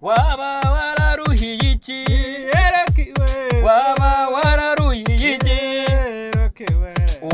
Waba wararuhiye iki? Waba wararuhiye iki?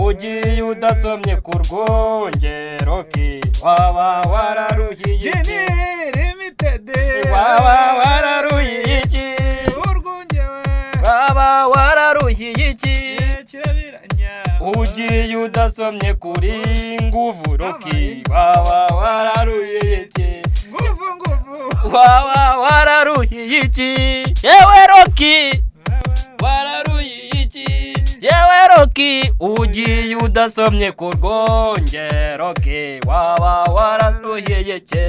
Ugiye udasomye ku rwunge, Rocky, waba wararuhiye iki? Genie Limited. Waba wararuhiye iki? Urwunge we. Waba wararuhiye iki? Kirabiranya. Ugiye udasomye kuri nguvu, Rocky, waba wararuhiye iki? Nguvu, nguvu. Waba wararuhiye iki, yewe Rocky? Wararuhiye iki, yewe Rocky? Ugiye udasomye ku rwunge, Rocky, waba wararuhiye iki?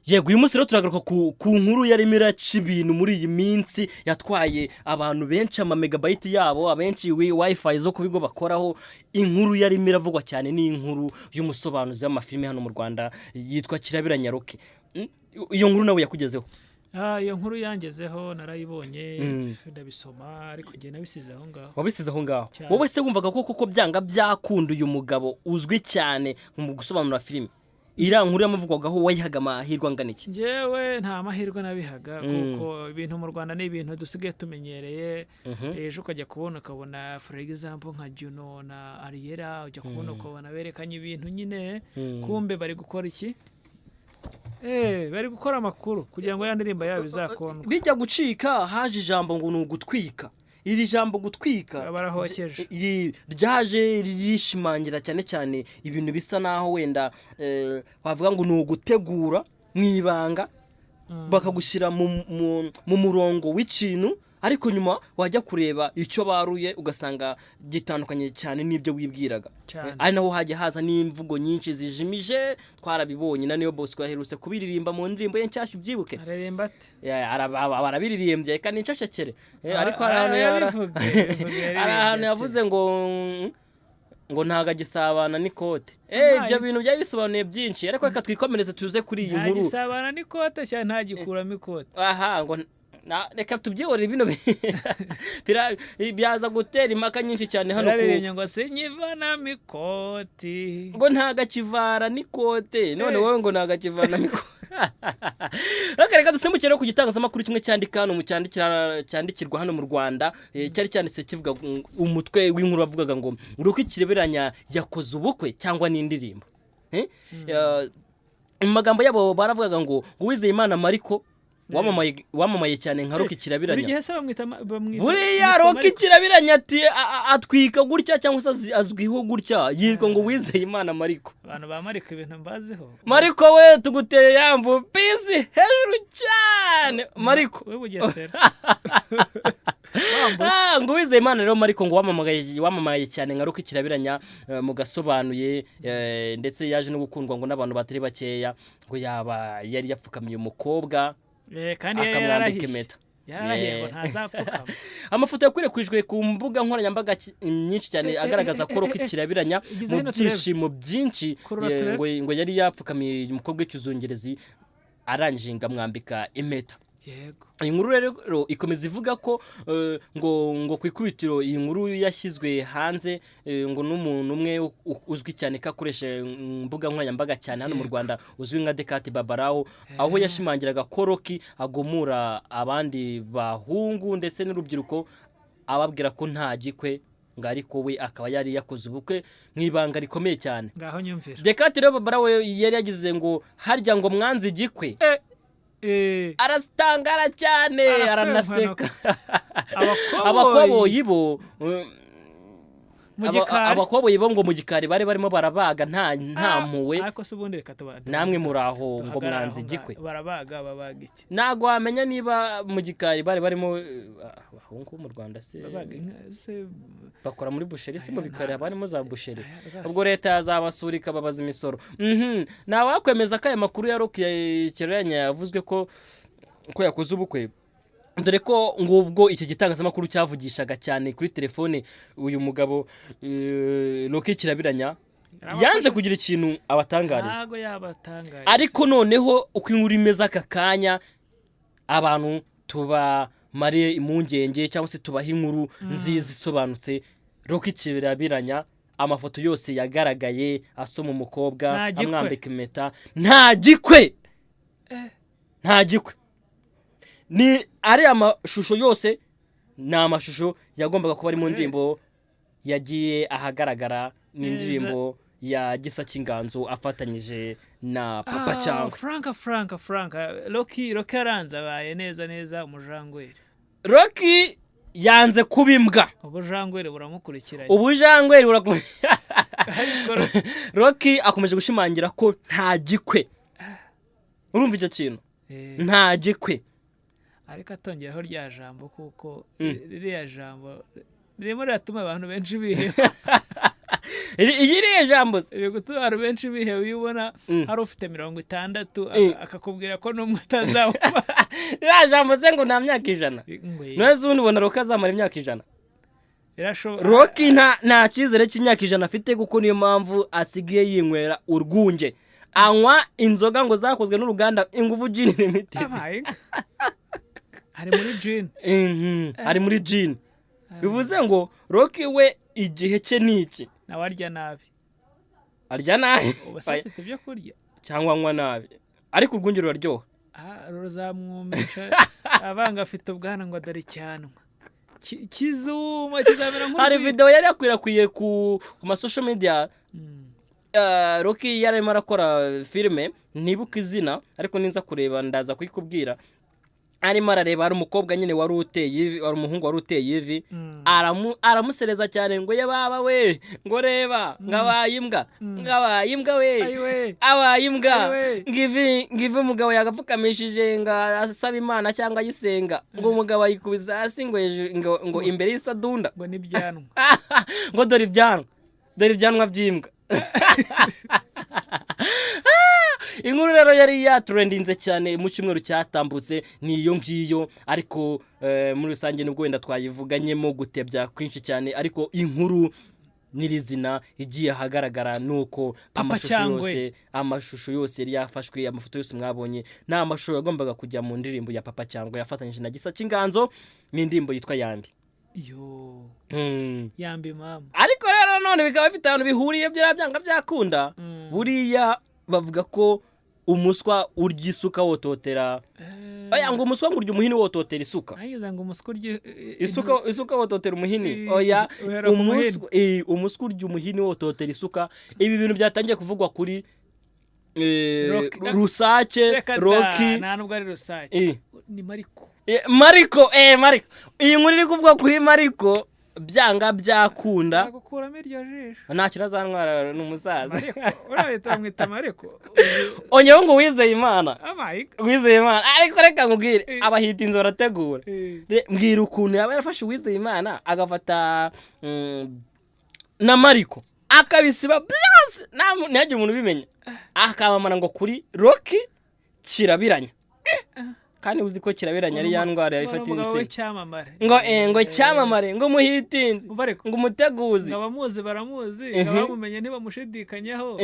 Yego, uyu munsi rero turagaruka ku nkuru yarimo iraca ibintu muri iyi minsi, yatwaye abantu benshi amamegabayiti yabo, abenshi wifi zo ku bigo bakoraho. Inkuru yarimo iravugwa cyane ni inkuru y'umusobanuzi w'amafilime hano mu Rwanda yitwa Kirabiranya Rocky. Iyo nkuru nawe yakugezeho? Ah, iyo nkuru yangezeho, narayibonye, ndabisoma, ariko njye nabisize aho ngaho. Wabisize aho ngaho? Cyane. Wowe se wumvaga ko koko byanga byakunda uyu mugabo uzwi cyane mu gusobanura filime, iriya nkuru yamuvugwagaho, wayihaga amahirwe angana iki? Njyewe nta mahirwe nabihaga, kuko ibintu mu Rwanda ni ibintu dusigaye tumenyereye. Ejo ukajya kubona ukabona, for example, nka Juno na Ariera, ujya kubona ukabona berekanye ibintu nyine, kumbe bari gukora iki? Bari gukora amakuru kugira ngo ya ndirimbo yabo izakundwe. Bijya gucika haje ijambo ngo ni ugutwika. Iri jambo gutwika Barahokeje. Ryaje rishimangira cyane cyane ibintu bisa naho wenda wavuga ngo ni ugutegura mu ibanga, bakagushyira mu murongo w'ikintu, ariko nyuma wajya kureba icyo baruye ugasanga gitandukanye cyane n'ibyo wibwiraga. Ari naho hajya haza n'imvugo nyinshi zijimije, twarabibonye na Niyo Bosco yaherutse kubiririmba mu ndirimbo ye nshyashya, ubyibuke. Aririmba ate? Ya, barabiririmbye, reka nicecekere. Ariko hari ahantu Yabivuge, hari ahantu yaririmbye. yavuze ngo ntago agisabana n'ikote. Ibyo bintu byari bisobanuye byinshi, ariko reka twikomereze tuze kuri iyi Nta nkuru. gisabana n'ikote cyangwa ntagikuramo ikote? Aha ngo reka tubyihorere, bino byaza gutera impaka nyinshi cyane hano ku Yararirimbye ngo sinyivanamo ikoti. Ngo ntago akivara n'ikote none. Wowe ngo ntago akivana n'ikote. Reka dusimbukire rero ku gitangazamakuru kimwe cyandika hano mu cyandikirwa hano mu Rwanda. Cyari cyanditse kivuga umutwe w'inkuru wavugaga ngo "Rocky Kirabiranya yakoze ubukwe cyangwa n'indirimbo?" Mu magambo yabo baravugaga ngo Uwizeyimana Mariko wamamaye cyane nka Rocky Buri Kirabiranya. gihe se bamwita Buriya bamwita Rocky Mariko? Kirabiranya ati atwika gutya cyangwa se azwiho gutya, yitwa ngo Uwizeyimana Mariko. Abantu ba Mariko ibintu mbaziho. Mariko we, tuguteye yambu bisi hejuru cyane, Mariko. We Bugesera. Ah, ngo Uwizeyimana rero Mariko ngo wamamaye cyane nka Rocky Kirabiranya mu gasobanuye, ndetse yaje no gukundwa ngo n'abantu batari bakeya, ngo yaba yari yapfukamiye umukobwa Kandi yari akamwambika yararahiye. impeta. Yararahiye ngo ntazapfukama. Amafoto yakwirakwijwe ku mbuga nkoranyambaga nyinshi cyane agaragaza ko Rocky Kirabiranya Igize mu hino turebe. byishimo byinshi Kurura turebe. ngo yari yapfukamiye umukobwa w'ikizungerezi, arangije ngo amwambika impeta. Iyi nkuru rero ikomeza ivuga ko ngo ku ikubitiro iyi nkuru yashyizwe hanze ngo n'umuntu umwe uzwi cyane ko akoresha imbuga nkoranyambaga cyane hano mu Rwanda, uzwi nka Dekati Babarawo, aho yashimangiraga ko Rocky agumura abandi bahungu ndetse n'urubyiruko, ababwira ko nta gikwe, ngo ariko we akaba yari yakoze ubukwe mu ibanga rikomeye cyane. Ngaho nyumvira. Dekati rero Babarawo yari yagize ngo harya ngo mwanze igikwe? Arasitangara cyane. Arakwenkwenuka. Aranaseka. Abakoboyi. Abakoboyi bo Mu gikari. Abakoboyi bo ngo mu gikari bari barimo barabaga nta mpuhwe. Ariko se ubundi reka tuba Namwe muri aho ngo duhagarare mwanze aho ngaho. igikwe? Barabaga, babaga iki? Ntabwo wamenya niba mu gikari bari barimo abahungu bo mu Rwanda se Babaga inka se? Bakora muri boucherie se? Mu Aya, bikari haba harimo za boucherie? Aya, rwose. Ubwo leta yazabasura ikababaza imisoro. Ntawakwemeza ko aya makuru ya Rocky Kirabiranya yavuzwe ko yakoze ubukwe, dore ko ngubwo iki gitangazamakuru cyavugishaga cyane kuri telefone uyu mugabo Rocky Kirabiranya, yanze kugira ikintu abatangariza. Ntago yabatangariza. Ariko noneho uko inkuru imeze aka kanya, abantu tuba tubamare impungenge cyangwa se tubahe inkuru nziza isobanutse. Rocky Kirabiranya, amafoto yose yagaragaye asoma umukobwa, Nta gikwe. amwambika impeta, nta gikwe, nta gikwe. Ni ari amashusho yose, ni amashusho yagombaga kuba ari mu ndirimbo yagiye ahagaragara, ni Neza. indirimbo ya Gisa cy'Inganzo afatanyije na Papa Cyangwe. Franka, Franka, Franka, Rocky, Rocky aranze, abaye neza neza umujangweri. Rocky yanze kuba imbwa. Ubujangweri buramukurikiranye. Ubujangweri burakomeye. Ariko Rocky akomeje gushimangira ko nta gikwe. Urumva icyo kintu? Nta gikwe. Ariko atongeraho rya jambo, kuko ririya jambo ririmo riratuma abantu benshi biheba. Iyi iriya jambo se? Riri gutuma abantu benshi biheba. Iyo ubona hari ufite 60 akakubwira ko n'umwe atazawuba. Ririya jambo se ngo nta myaka 100? Ngo ye. None se ubundi ubona Rocky azamara imyaka 100? Birashoboka. Rocky nta cyizere cy'imyaka 100 afite, kuko niyo mpamvu asigaye yinywera urwunge, anywa inzoga ngo zakozwe n'uruganda Ingufu Gin Limited. Abaye inka. Ari muri gin. Ari muri gin. Bivuze ngo Rocky we igihe cye ni iki. Nawe arya nabi. Arya nabi. Ubu se afite ibyo kurya? Cyangwa anywa nabi, ariko urwunge ruraryoha. Ah, ruzamwumisha abanga. Afite ubwana ngo dore icyanwa kizuma kizamera Hari nk'urwiri. video yari yakwirakwiye ku ma social media. Rocky yari arimo arakora filime, ntibuka izina, ariko niza kureba ndaza kuyikubwira. Arimo arareba, hari umukobwa nyine wari uteye ivi, wari umuhungu wari uteye ivi. Aramusereza cyane ngo ye baba we, ngo reba ngo abaye imbwa, ngo abaye imbwa we. Ayiwe. Abaye imbwa. Ayiwe. Ngo ivi, ngo ivi umugabo yagapfukamishije ngo asaba Imana cyangwa ayisenga, ngo umugabo ayikubise hasi, ngo hejuru, ngo imbere y'isadunda. Ngo n'ibyanwa. Ngo dore ibyanwa, dore ibyanwa by'imbwa. Inkuru rero yari yatrendinze cyane mu cyumweru cyatambutse ni iyo ngiyo, ariko muri rusange nubwo wenda twayivuganyemo gutebya kwinshi cyane, ariko inkuru nyirizina igiye ahagaragara ni uko Papa amashusho Cyangwe. yose, amashusho yose yari yafashwe, amafoto yose mwabonye ni amashusho yagombaga kujya mu ndirimbo ya Papa Cyangwe yafatanyije na Gisa cy'Inganzo, ni indirimbo yitwa Yambi. Yo. Yambi mama. Ariko rero none bikaba bifite ahantu bihuriye, byaba byanga byakunda. Buriya bavuga ko umuswa urya isuka wototera, oya, ngo umuswa ngo urya umuhini wototera isuka. Nagize ngo umuswa urya Isuka, isuka wototera umuhini. Oya. Uhera ku muhini. Umuswa urya umuhini wototera isuka. Ibi bintu byatangiye kuvugwa kuri Rocky. Rusake. Reka da, Rocky. Nta nubwo ari Rusake. Ni Mariko. Mariko, Mariko, iyi nkuru iri kuvuga kuri Mariko byanga byakunda. Gukuramo iryo jisho. Nta kirazantwara, ni umusaza. Mariko uriya bamwita Mariko. Ongeyeho ngo wizeye Imana. Abaye. Wizeye Imana, ariko reka nkubwire, abahitinzi barategura. Mbwira ukuntu yaba yarafashe Uwizeye Imana, agafata na Mariko, akabisiba byose, ntihagire umuntu ubimenya, akamamara ngo kuri Rocky Kirabiranya, kandi uzi ko Kirabiranya ari ya ndwara umugabo ifata insina. W'icyamamare. Ngo ngo cyamamare, ngo muhitinzi, Umva ariko, ngo umuteguzi. Ngo abamuzi baramuzi, ngo abamumenye ntibamushidikanyaho,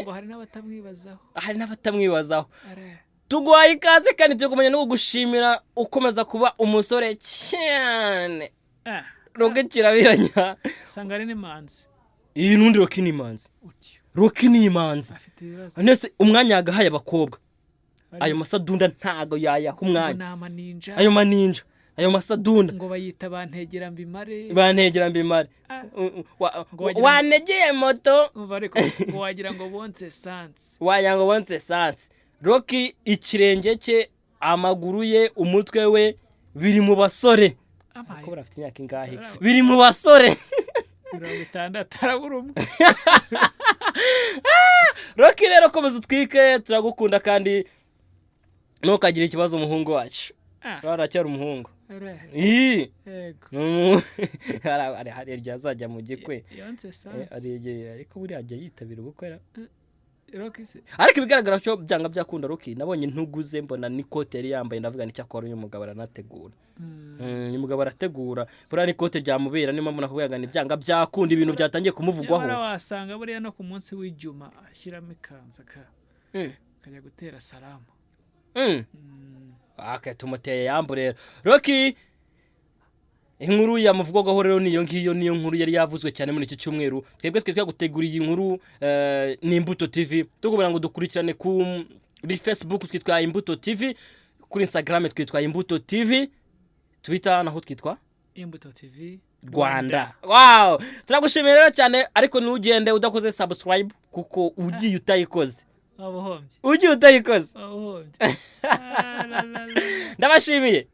ngo hari n'abatamwibazaho. Hari n'abatamwibazaho. Are. Tuguhaye ikaze kandi turi kumenya no kugushimira ukomeza kuba umusore cyane. Ah, Rocky Kirabiranya. Usanga ari n'imanzi. Iyi n'undi Rocky ni imanzi. Utyo. Rocky ni imanzi. Afite ibibazo. Nese umwanya yagahaye abakobwa, Hari- ayo masadunda ntago yayaha Ngo umwanya. ni amaninja. Ayo maninja, ayo masadunda. Ngo bayita bantegera mbimare. Bantegera mbimare. Ah. Ngo wagira ngo- Wanegeye moto. Umva ariko, ngo wagira ngo bonse esanse. Wagira ngo bonse esanse. Rocky ikirenge cye, amaguru ye, umutwe we biri mu basore. Abaye. Ko afite imyaka ingahe? Saraba. Biri mu basore. 60, arabura umwe. Rocky rero komeza utwike, turagukunda kandi ntukagire ikibazo, umuhungu wacu. Ah, aracyari umuhungu. Re, Ii! Yego. Hari igihe azajya mu gikwe. Yonse esanse. Hari igihe, ariko buriya ajya yitabira ubukwe ra? Rocky se? Ariko ibigaragara cyo byanga byakunda Rocky, nabonye intugu ze, mbona n'ikote yari yambaye, ndavuga nicyo akora, uyu mugabo aranategura. Uyu mugabo arategura, buriya n'ikote ryamubera. Niyo mpamvu nakubwira ngo ni byanga byakunda ibintu byatangiye kumuvugwaho. Nyamara wasanga buriya no ku munsi w'ijuma ashyiramo ikanzu akajya gutera salamu. Okay, tumuteye yambu rero Rocky. Inkuru yamuvugwagaho rero niyo ngiyo, niyo nkuru yari yavuzwe cyane muri iki cyumweru. Twebwe twe twaguteguriye inkuru ni Imbuto TV. Tukubwira ngo dukurikirane kuri Facebook twitwa Imbuto TV, kuri Instagram twitwa Imbuto TV, Twitter naho twitwa Imbuto TV Rwanda. Wow, turagushimiye rero cyane, ariko ntugende udakoze subscribe, kuko ugiye utayikoze Waba uhombye. ugiye utayikoze Waba uhombye. Ah, la, la, la. Ndabashimiye.